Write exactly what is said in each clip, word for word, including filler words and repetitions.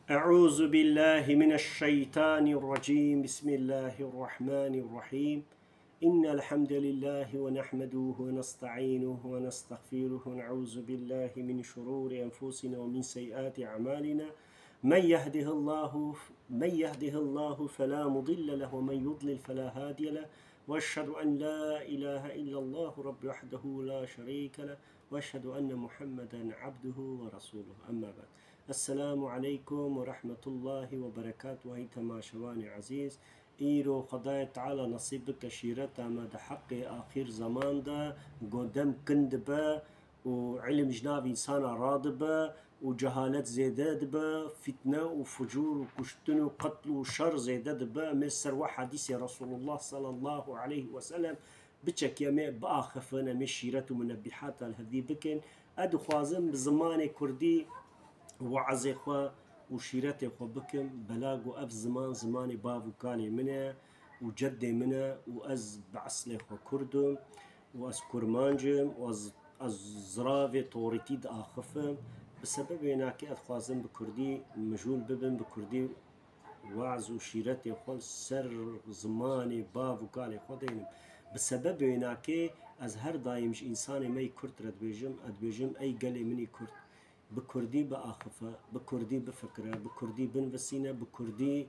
أعوذ بالله من الشيطان الرجيم. بسم الله الرحمن الرحيم. إن الحمد لله ونحمده ونستعينه ونستغفره ونعوذ بالله من شرور أنفسنا ومن سيئات أعمالنا. من يهده الله، من يهده الله فلا مضل له ومن يضلل فلا هادي له. وأشهد أن لا إله إلا الله رب وحده لا شريك له. وأشهد أن محمدا عبده ورسوله. أما بعد. السلام عليكم ورحمة الله وبركاته. Hey temaşevanê ezîz, îro Xwedayê Teala nesîb bike şîreta me di heqê axîr zeman de, ku dem kin dibe û ilim ji nav însana radibe û cehalet zêde dibe, fitne û fucûr û kuştin û qetl û şer zêde dibe. Em ê ser we hedîsê Resulullah sallallahu aleyhi ve sellem biçekî, em ê biaxifin, em ê şîret û munebbîhata li hevdî bikin. Ez dixwazim bi zimanê kurdî we'zê xwe û şîretê xwe bikim. Bela ku ev ziman, zimanê bav û kalê min e û ceddê min e û ez bi eslê xwe kurd im û ez kurmanc im û ez, ez ziravê torîtî diaxifim. Bi sebebê wênakê ez dixwazim bi kurdî mijûl bibim, bi kurdî we'z û şîretê xwe li ser zimanê bav û kalê xwe deynim. Bi sebebê wênakê ez her daîm ji însanê me yî kurd re dibêjim, ez dibêjim, ey gelê min î kurd, bi kurdî biaxife, bi kurdî bifikire, bi kurdî binivîsîne, bi kurdî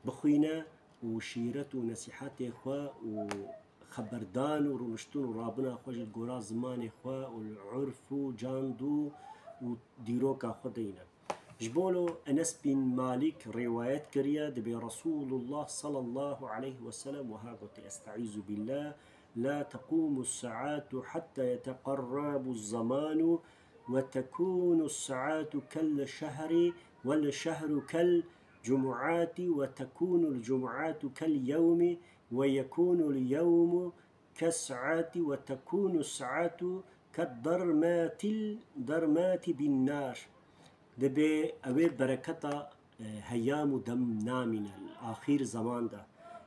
bixwîne û şîret û nesîhetê xwe û xeberdan û rûniştin û rabina xwe ji gora zimanê xwe û li urf û cand û, û dîroka xwe deyne. Ji bo lo Enes bin Malik rêwayet kiriye, dibê Resulullah sallallahu aleyhi ve sellem wiha gote, Estaizu billah, la tequmu saatu hatta yeteqarrabu zamanu ve tekunu saatu kel şehri vel şehru kel cumuati ve tekunul cumuatu kel yevmi ve yekunul yevmu kes saati ve tekunu saatu ked dermatil dermati bin nar. Dibê ew ê bereketa, e, heyam û dem namîne li axîr zeman de.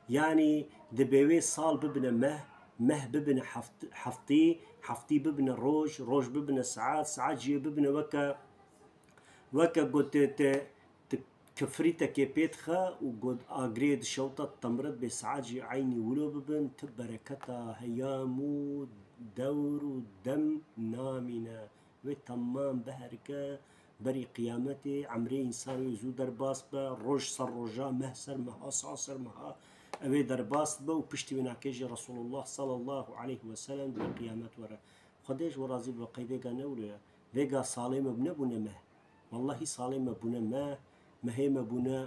Yanî dibê wê sal bibine meh, meh bibine heft-, heftî, heftî bibine roj, roj bibine saet, saet jî bibine weke, weke ku te, te, tu kifrîtekê pê dixe û got agirê dişewta temret bê saet jî eynî wilo bibin, tu bereketa heyam û dewr û dem namîne. Wê temam biherike berî qiyametê, emrê însan wê zû derbas be, roj ser roja, meh ser meha, sal ser meha, ew ê derbas be û piştî wê nakê jî Resulullah sallallahu aleyhi ve sellem dibê qiyamet were. Xwedê ji we razî bibe, qey vêga ne wilo ye. Vêga salê me nebûne meh. Wellahî salê me bûne meh, mehê me bûne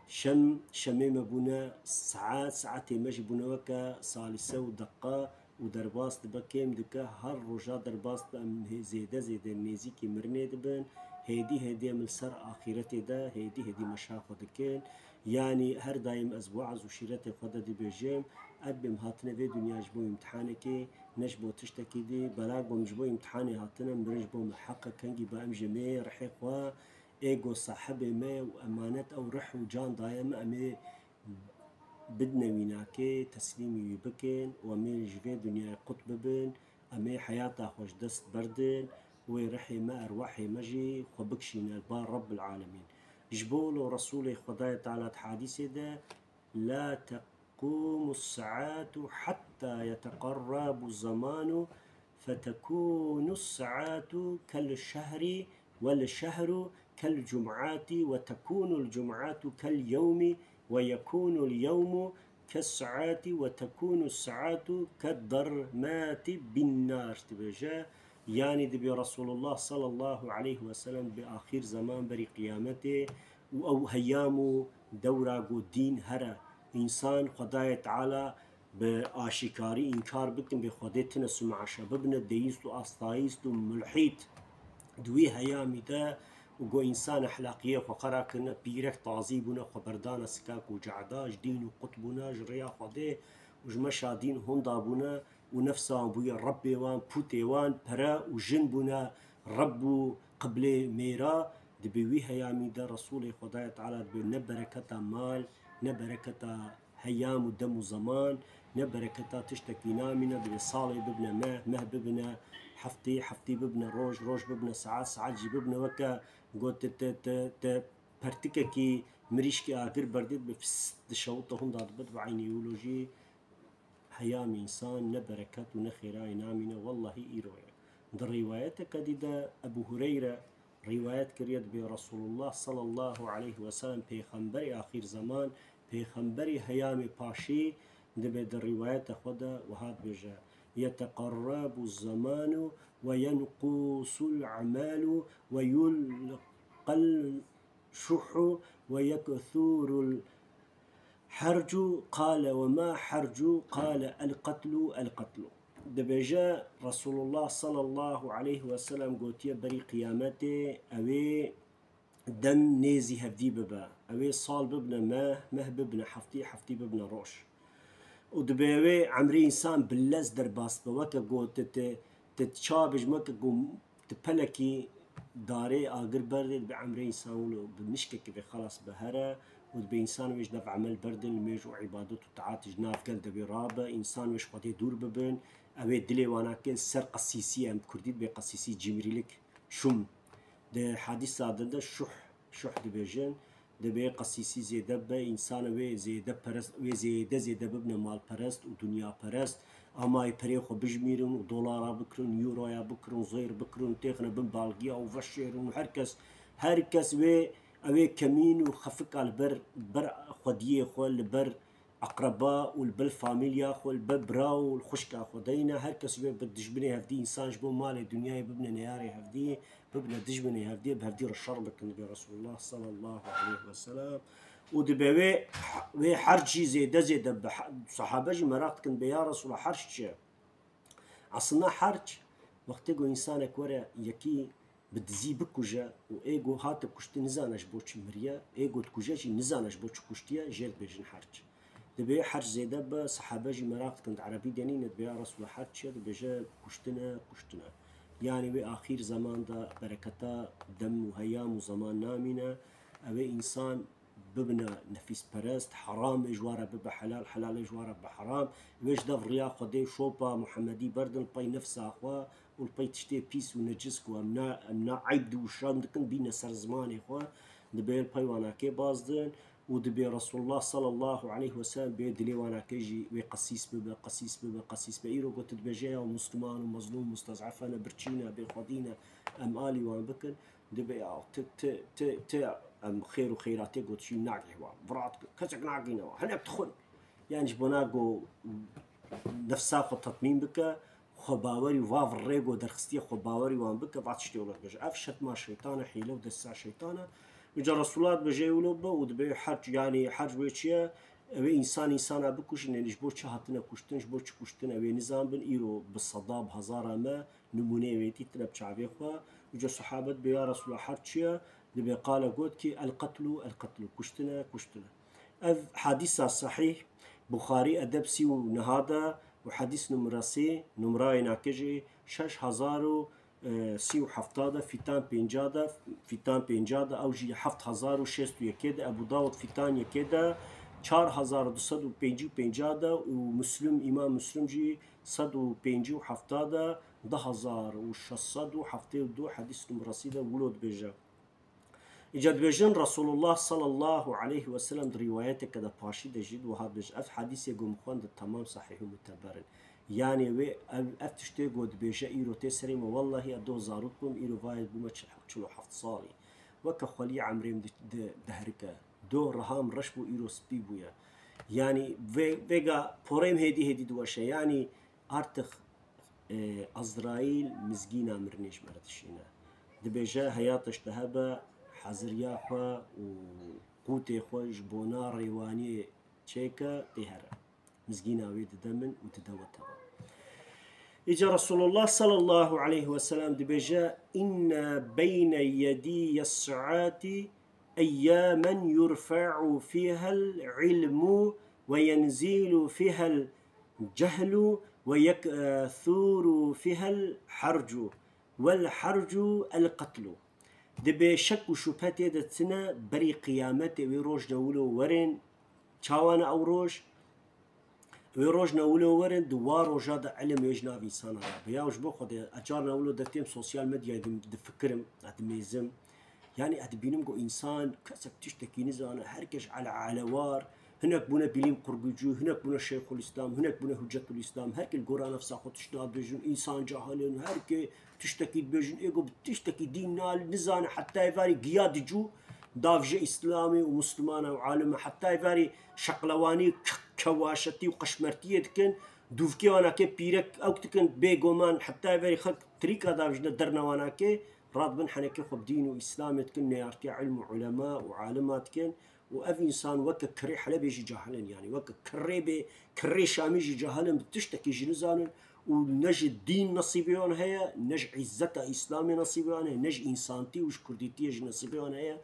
şem, şemê me bûne saet, saetê me jî bûne weke salîse û deqa û derbas dibe, kêm dike, her roja derbas dibe, em hê-, zêde zêde nêzîkî mirinê dibin. Hêdî hêdî em li ser axîretê de hêdî hêdî meşa xwe dikin. Yanî her daîm ez we'z û şîretê xwe de dibêjim, ev bêm hatine vê dinya ji bo îmtihanekê, ne ji bo tiştekî dî. Bela ku em ji bo îmtihanê hatine, mirin ji bo me heq e, kengî ba em ji mê rihê xwe, ê ku sahibê me û emanet ew rih û can daye me, em ê bidine wî nakê, teslîmî wî bikin û em ê ji vê dinyayê qut bibin, em ê heyata xwe ji dest berdin, wê rihê me, erwahê me jî xwe bikişîne li ba Rebbil Alemîn. Ji bo lo Resûlê Xwedayê Teala di hadîsê de, لا تقوم الساعة حتى يتقرب الزمان فتكون الساعة كالشهر والشهر كالجمعة وتكون الجمعة كاليوم ويكون اليوم كالساعة وتكون الساعة كالضرمة بالنار. Dibêje, yanî dibê Resulullah sallallahu aleyhi ve sellem bi axîr zeman berî qiyametê û ew heyam û dewra ku dîn here, însan Xwedayê Teala bi aşîkarî înkar bikin, bê Xwedê tine sumaşe, bibine deîst û astayîst û mulhîd. Di wî heyamî de û ku însan exlaqiyê xwe xera kirine, pîrek tazî bûne, xwe berdane sikak û cehda, ji dîn û qut bûne, ji rêya Xwedê û ji meşa dîn honda bûne û nefsa wan bûye Rebbê wan, pûtê wan, pere û jin bûne Rebb û qiblê mêra. Di bi wî heyamî de Resûlê Xwedayê Teala dibê ne bereketa mal, ne bereketa heyam û dem û zeman, ne bereketa tiştekî namîne, dibê salê bibine meh, meh bibine heftî, heftî bibine roj, roj bibine saet, saet jî bibine weke got te, te, te, te pertikekî mirîşkê agir berdê dibe, fis, dişewite hûn da dibe, dibe eynî wilo jî heyamê însan ne bereket û ne xêrayê namîne, wellahî îro ye. Di rîwayeteke dî de Ebu Hureyre rîwayet kiriye, dibê Resulullah sallallahu aleyhi ve sellem, pêxemberê axîr zeman, pêxemberê heyamê paşî, dibê di rîwayete xwe de wiha dibêje, yeteqerrebu zemanu ve yenqusul a'malu ve yulqel şuhu ve yekthurul hercu, qale ve ma hercu, qale el qetlu, el qetlu. Dibêje Resulullah sallallahu aleyhi ve sellem gotiye, berî qiyametê ewê dem nêzî hevdî bibe. Ewê sal bibine meh, meh bibine heftî, heftî bibine roj. Û dibê wê emrê însan bi lez derbas be, weke ku ti, ti, ti çawa bêjim, weke ku ti pelekî darê agir berdê, dibê emrê însan wilo bi nişkekî vê xelas be here û dibê însan wê ji nav emel berdin, nimêj û îbadet û taat ji nav gel de wê rabe, însan wê ji Xwedê dûr bibin. Ew ê dilê wana kê ser qesîsî, em bi kurdî dibê qesîsî, cimrîlik, şum. Di hadîsa din de şuh, şuh dibêjin. Dibê qesîsî zêde bibe, însan wê zêde perest, wê zêde zêde bibine malperest û dunyaperest. Ama yê perê xwe bijmîrin û dolara bikirin, euroya bikirin, zêr bikirin, têxine bin balgiya û veşêrin û her kes, her kes wê, ew ê kemîn û xefika li ber, ber xwediyê xwe, li ber eqreba û li ber famîlya xwe, li ber bira û li xwişka xwe deyne. Her kes wê bi dijminê hevdî, însan ji bo malê dinyayê bibine neyarê hevdî, bibine dijminê hevdî, bi hevdî re şer bikin, dibê Resulullah sallallahu aleyhi ve sellem. Û dibê wê, wê herc jî zêde zêde bi he-, sahabe jî meraq dikin, dibê ya Resulullah, herc çi ye? Aslında herc, wextê ku însanek were yekî bi dizî bikuje û ê ku hate kuştin nizane ji bo çi miriye, ê ku dikuje jî nizane ji bo çi kuştiye, jê dibêjin herc. Dibê herc zêde be, sahabe jî meraq dikin, di erebî de nîne, dibê ya Resulullah herc çi ye? Dibêje kuştin e, kuştin e. Yanî wê axîr zeman de bereketa dem û heyam û zeman namîne, ew ê însan bibine nefîsperest, heram ê ji wa re bibe helal, helal ê ji wa re bibe heram. Wê ji nav riya Xwedê şopa Muhemedî berdin li pey nefsa xwe û li pey tiştê pîs û necis ku em na, em na eyb di û şan dikin, bîne ser zimanê xwe, dibê li pey wanakê bazdin û dibê Resulullah sallallahu aleyhi ve sellem bê dilê wanakê jî wê qesîs bibe, qesîs bibe, qesîs bibe. Îro ku tu dibêje ya Musliman û mezlûm, mustez'efe ne, birçî ne, bêxwedî ne, em alî wan bikin. Dibê ya, ti, ti, ti, ti, em xêr û xeyratê got, şî nagihê wan. Virat kir, kesek nagihîne wan. Hinek dixwin. Yani ji bona ku nefsa xwe tetmîn bike, xwebawerî va virrê ku derxistiye xwebawerî wan bike, va tiştê wilo bêje. Ev şetma şeytan e, hîle û destsa şeytan e. Îca Resulullah dibêje wilo be û dibê herc, yani herc wê çi ye? Ew ê însan însana bikujin, yani ji bo çi hatine kuştin, ji bo çi kuştin, ew ê nizanbin, îro bi seda, bi hezara me, nimûneyê wê dîtine bi çavê xwe. Îca sahabe dibê, ya Resulallah, her çi ye? Dibê qale got ki, el qetlu, el qetlu, kuştin e, kuştin e. Ev hadîsa sahîh, Buxarî Edeb sî û neha de û hadîs numrasî, numrayê nake jî şeş hezar û, e, sî û hefta de, fîtan pênca de, fîtan pênca de, ew jî heft hezar û şêst û yekê de, Ebu Dawud fîtan yekê de, çar hezar û du sed û pêncî û pênca de û Muslim, Îmam Muslim jî sed û pêncî û hefta de, du hezar û şeş sed û heftê û du hadîs numrasî de wilo dibêje. Îca dibêjin Resulullah sallallahu aleyhi ve sellem di rîwayeteke de paşî de jî di wiha dibêje, ev hadîsê ku min xwend di temam sahîh û muteber in. Yanê wê ev, ev tiştê ku dibêje îro tê serê me, wellahî ez doh zarok bûm, îro vayê bûme çil, çil û heft salî. Weke xweliyê emrê min di, di, diherike. Doh reha min reş bû, îro spî bûye. Yanî vê, vêga porê min hêdî hêdî diweşe. Yanî artık, e, Azraîl mizgîna mirinê ji me re dişîne. Dibêje, heyata ji te hebe, heziriya xwe û qûtê xwe ji bona rêwaniyê çêke, tê here. Mizgîna wê dide min û dide we teva. Îca Resulullah sallallahu aleyhi ve sellem dibêje, inne beyne yedî yes'ati eyyamen yurfe'u fihel ilmu ve yenzilu fihel cehlu ve yekthuru fihel harcu vel harcu el qetlu. Dibê şek û şubhe tê de tine, berî qiyametê wê roj ne wilo werin. Çawa ne ew roj? Wê roj ne wilo werin, di wa roja de ilim wê ji nav însana re be. Ya ji bo Xwedê, ez carna wilo dertêm sosyal medyayê dim-, difikirim, ez dimêzim. Yani ez dibînim ku însan kesek tiştekî nizane, her kes ele ele war, hinek bûne bilîm qurgucû, hinek bûne Şeyxul Îslam, hinek bûne Hüccetül Îslam, her kes li gora nefsa xwe tişta dibêjin, însan cahil in, her kes tiştekî dibêjin, ê ku bi tiştekî dîn nal nizane, heta êvarî giya dicû, davje Îslamê û Muslimana û alime, heta êvarî şeqlewanî, k-, kewaşetî û qeşmertiyê dikin, dûvkê wana ke pîrek ewk dikin, bêgoman, heta êvarî xelk trîka davijne dernewana ke, radibin henekê xwe bi dîn û Îslamê dikin, neyartiya ilm û ulema û alima dikin û ev însan weke kirê Helebê jî cahil in, yani weke kirê bê, kirê Şamî jî cahil in, bi tiştekî jî nizanin û ne ji dîn nesîbê wan heye, ne ji îzzeta Îslamê nesîbê wan heye, ne ji însantî û ji kurdîtiyê jî nesîbê wan heye.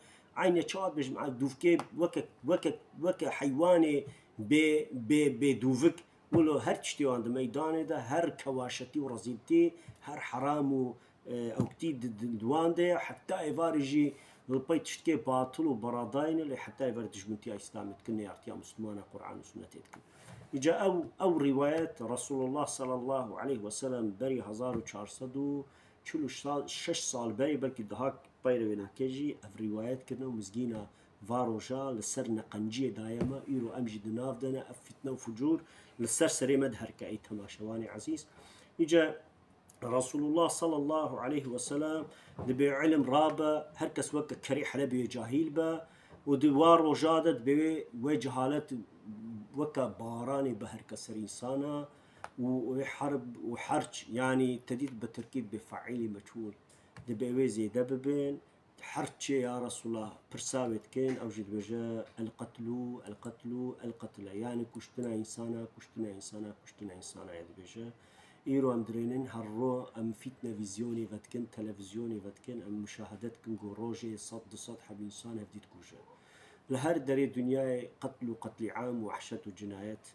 Eyne çawa dibêjim, dûvkê weke, weke, weke heywanê bê, bê, bê dûvik, wilo her tiştê wan di meydanê de, her kewaşetî û rezîltî, her heram û, e, ewktî di, di, di wan de ye, heta êvarê jî li pey tiştkê batil û beradayî ne, lê heta êvarê dijmintiya Îslamê dikin, neyartiya Muslimana Qur'an û Sunnetê dikin. Îca ew, ew rîwayet Resulullah sallallahu aleyhi ve sellem berî hezar û çar sed û çil û şeş sal berê, belkî daha peyre wê nake jî, ev rîwayet kirine û mizgîna va roja li ser neqenciyê daye me, îro em jî di nav de ne, ev fitne û fucûr li ser serê me diherike, ey temaşevanê ezîz. Îca Resulullah sallallahu aleyhi ve sellem dibê ilim rabe, her kes weke kerê Helebê cahil be û di wa roja de dibê wê, wê cehalet weke baranê biherike ser însana û wê herb û herç, yani tedît bi tirkî dibê faîlî meçhûl, dibê wê zêde bibin. Herçê ya Resulullah pirsa wê dikin, ew jî dibêje, "El qetlu, el qetlu, el qetle." Yani kuştina însana, kuştina însana, kuştina însana ye dibêje. Îro em dirênin, her ro em fîtne vîzyonê vedikin, televîzyonê vedikin, em muşahede dikin ku rojê sed du sed heb însan hevdî dikuje. Li her derê dinyayê qetl û qetlîam û wehşet û cinayet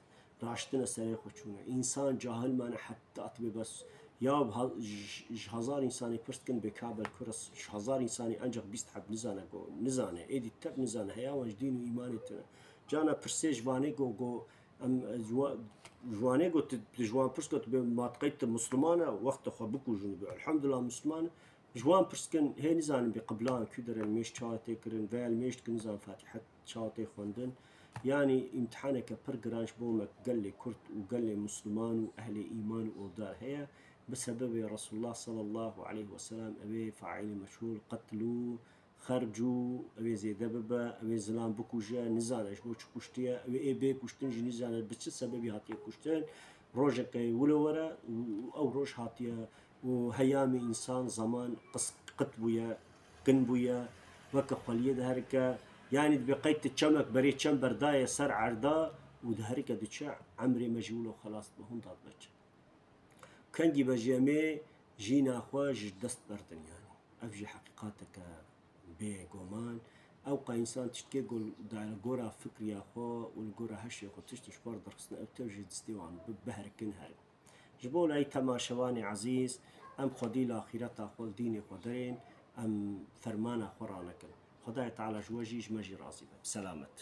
raştine serê xwe çûne. Însan cahil mane heta tibê bes. Ya ha-, ji, ji hezar însanê pirs dikin bê ka belkû re ji hezar însanê ancak bîst heb nizane ku, nizane, êdî tev nizane, heya wan ji dîn û îmanê tune. Cana pirsê ji vanê ku, ku em, ji wa-, ji wanê ku tu, tu ji wan pirs ku tu bê matqey tu Musliman e, wexta xwe bikujin bê. Elhamdulillah Musliman e. Ji wan pirs kin, hê nizanin bê qiblan kû derin, mêj çawa tê kirin, veya li mêj dikin nizan Fatiha çawa tê xwendin. Yanî îmtihaneke pir giran ji bo me gelê Kurd û gelê Musliman û ehlê îman û oldar heye. Bi sebebê Resulullah sallallahu aleyhi ve sellem ew ê faîlê meçhûl, qetl û xerc û ew ê zêde bibe, ew ê zilam bikuje, nizane ji bo çi kuştiye, ew ê bê kuştin jî nizane bi çi sebebî hatiye kuştin. Rojeke wilo were û ew roj hatiye û heyamê însan, zeman qis-, qit bûye, kin bûye, weke xweliyê diherike. Yanî dibê qey tu çemek berê çem berdaye ser erda û diherike diçe, emrê me jî wilo xelas dibe, hûn dadibe çi. Kengî be jî em ê jîna xwe ji dest berdin yanî. Ev jî heqîqateke bêguman. Ewqa însan tiştkê ku li gora fikriya xwe û li gora hişê xwe tişt ji xwe re dirxistin, ew tev ji destê wan bi-, biherikin herin. Ji bo lay temaşevanê ezîz, em xwedî li axîreta xwe li dînê xwe derên, em fermana xwe ranekin. Xwedayê Teala ji we jî, ji me jî razî be. Bi selamet.